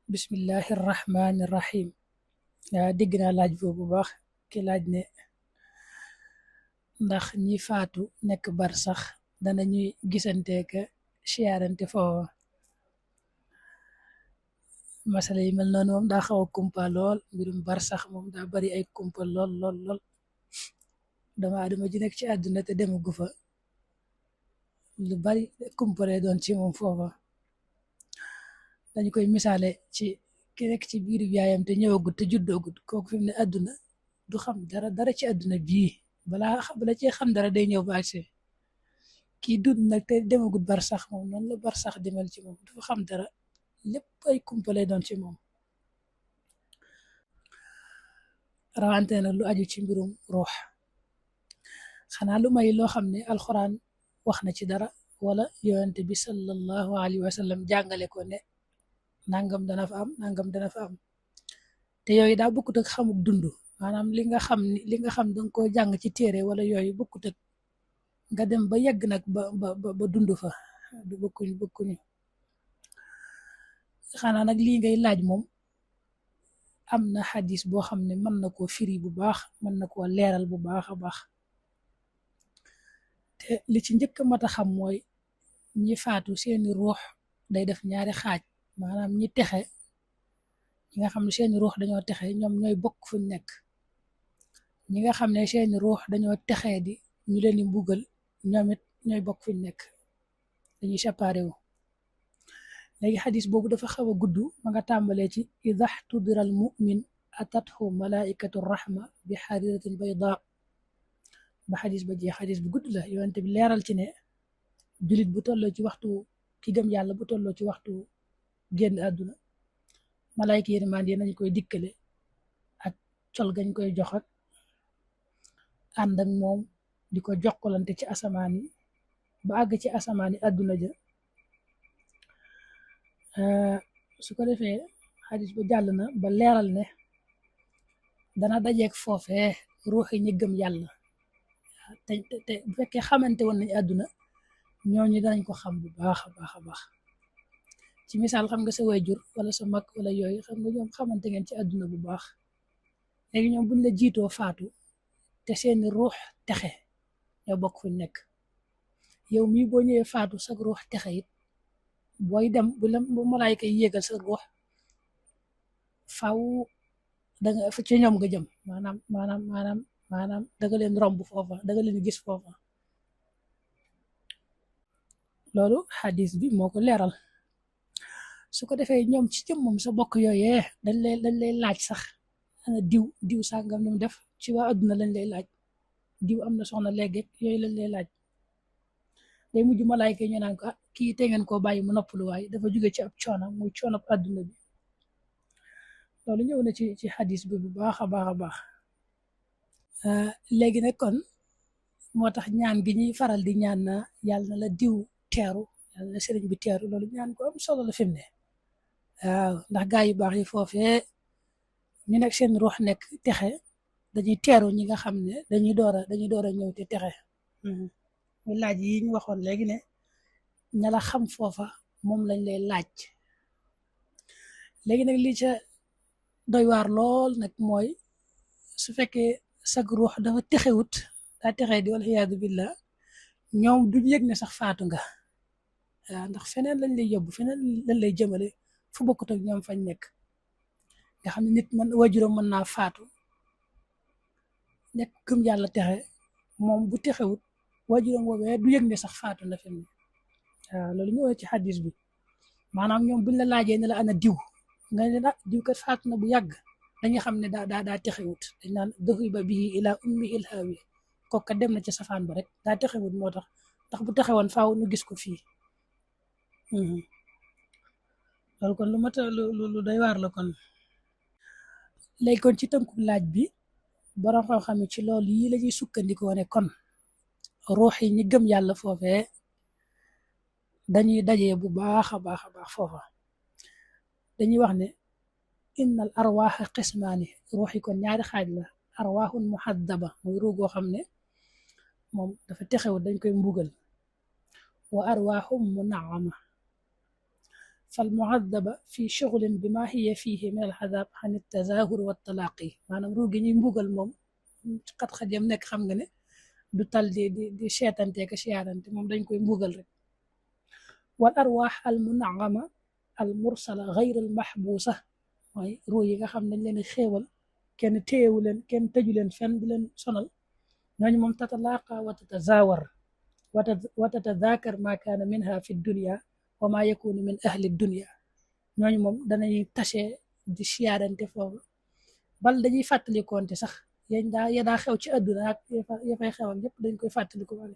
bismillahi rahmaani rahim. Dégg naa laaj boobu bu baax ki laaj ne ndax ñi faatu nekk bar sax dana ñuy gisante ka siyaarante foofa. Masala yi mel noonu moom daa xaw a kumpa lool, mbirum bar sax moom daa bari ay kumpa lool lool lool. Dama adama ji nekk ci àdduna te demagu fa lu bari kumpa lay doon ci moom foofa. Dañ koy misaale ci ki nekk ci biiru yaayam te ñëwagut te juddoogut, kooku fi mu ne àdduna du xam dara dara ci àdduna bii, bala cee xam dara day ñëw ba agsi. Kii dund nag te demagut bar sax moom noonu la bar sax di mel ci moom, du fa xam dara, lépp ay kumpa lay doon ci moom. Rawante nag lu aju ci mbirum ruux, xanaa lu may loo xam ne alxuraan wax na ci dara wala yonent bi sallallahu alayhi wa sallam jàngale ko ne nangam dana fa am, nangam dana fa am. te yooyu daa bokkut ak xamuk dund, maanaam li nga xam danga koo jàng ci téere wala yooyu bokkut ak nga dem ba yegg nag ba dund fa, du bokkuñu. Xanaa nag lii ngay laaj moom am na xadis boo xam ne mën na koo firi bu baax, mën na koo leeral bu baax a baax. te li ci njëkk a mat a xam mooy ñi faatu seeni ruux day def ñaari xaaj, maanaam ñi texe, ñi nga xam ne seeni ruux dañoo texe ñoom ñooy bokk fuñ nekk. ñi nga xam ne seeni ruux dañoo texee di ñu leen di mbugal, ñoom it ñooy bokk fuñ nekk, dañuy séparé wu. léegi xadis boobu dafa xaw a gudd, ma nga tàmbalee ci ida xtudira al mumin atathu malaikatu rahma bi xariratin bayda ba xadis ba jeex. Xadis bu gudd la, yonent bi leeral ci ne julit bu tolloo ci waxtu, ki gëm yàlla bu tolloo ci waxtu génn àdduna, malaayka yërmande nañ koy dikkale ak col gañ koy jox ak ànd ak moom di ko jokkalante ci asamaan yi ba àgg ci asamaan yi àdduna ja. su ko defee xadis ba jàll na ba leeral ne dana dajeeg foofee ruuxi ñi gëm yàlla te bu fekkee xamante woon nañ àdduna, ñooñu danañ ko xam bu baax a baax a baax. ci misaal, xam nga sa waajur wala sa mag wala yooyu, xam nga ñoom xamante ngeen ci àdduna bu baax. léegi ñoom buñ la jiitoo faatu te seeni ruux texe, ñoo bokk fuñ nekk. yow mii boo ñëwee faatu sa ruux texe it, booy dem bu malaayka yi yéegal sa ruux, faw danga ci ñoom nga jëm, maanaam danga leen romb foofa, danga leen gis foofa. loolu xadis bi moo ko leeral. su ko defee ñoom ci jëmmam sa bokk yooyee dañ lay laaj sax ana diw sàngam ni mu def, ci waa adduna lañ lay laaj, diw am na soxna léegi yooyu lañ lay laaj. day mujj malaayka yi ñu naan ko kii te ngeen koo bàyyi mu noppalu, waaye dafa jóge ci ab coono, muy coono adduna bi. loolu ñëw na ci xadis bi bu baax a baax a baax. léegi nag kon moo tax ñaan gi ñuy faral di ñaan na yàlla na la diw teeru, yàlla na sëriñ bi teeru, loolu ñaan ko am solo la fi mu ne. waaw, ndax gaa yu baax yi foofee ñu nekk seen ruux nekk texe, dañuy teeru ñi nga xam ne dañuy door a ñëw te texe. mu laaj yi ñu waxoon léegi ne ña la xam foofa moom lañ lay laaj. léegi nag li ca doy waar lool nag mooy su fekkee sag ruux dafa texewut, daa texee di wal xiyaadu billah, ñoom duñ yëg ne sax faatu nga. waaw, ndax feneen lañ lay yóbbu, feneen lañ lay jëmale fu bokkut ak ñoom fañ nekk. nga xam ne nit waajuram mën naa faatu nekk gëm yàlla texe, moom bu texewut waajuram woowee du yëg ne sax faatu na fi mu ne. waaw, loolu ñëw ci xadis bi, maanaam ñoom buñ la laajee ne la ana diw, nga ne la diw kat faatu na bu yàgg, dañuy xam ne daa texewut. dañ naan dahiba bihi ila ummihi lhaawiya, kooka dem na ci safaan ba rek, daa texewut moo tax, ndax bu texewoon faaw nu gis ko fii. loolu kon lu mat lu doy waar la kon. léegi kon ci tënku laaj bi, borom xam-xam ci loolu yii la ñuy sukkandikoo ne kon ruux yi ñi gëm yàlla foofee dañuy dajee bu baax a baax a baax foofa. dañuy wax ne innal arwaaxa qismaani, ruux yi kon ñaari xaaj la. arwaaxun muhaddaba, muy ruux goo xam ne moom dafa texewut, dañ koy mbugal. wa arwaaxum munaama, فالمعذبة في شغل بما هي فيه من العذاب عن التظاهر والتلاقي maanaam ruu gi ñuy mbugal moom xat-xat yam nekk xam nga ne du tal di seetante ka siyaarante moom dañ koy mbugal rek wal arwaax al munagama al mursala gayr al maxbuusa mooy ruu yi nga xam dañ leen xéewal kenn téyewu leen kenn tëju leen fenn du leen sonal ñooñu moom tatalaaqa wa tatazawar wa tatadakar ma kaana minha fi dunia wa ma yakunu min ahli dunia ñooñu moom danañuy tase di siyaarante foofu bal dañuy fàttalikoonte sax yañ daa ya daa xew ci àdduna ak ya fay xew ak yëpp dañ koy fàttaliko wale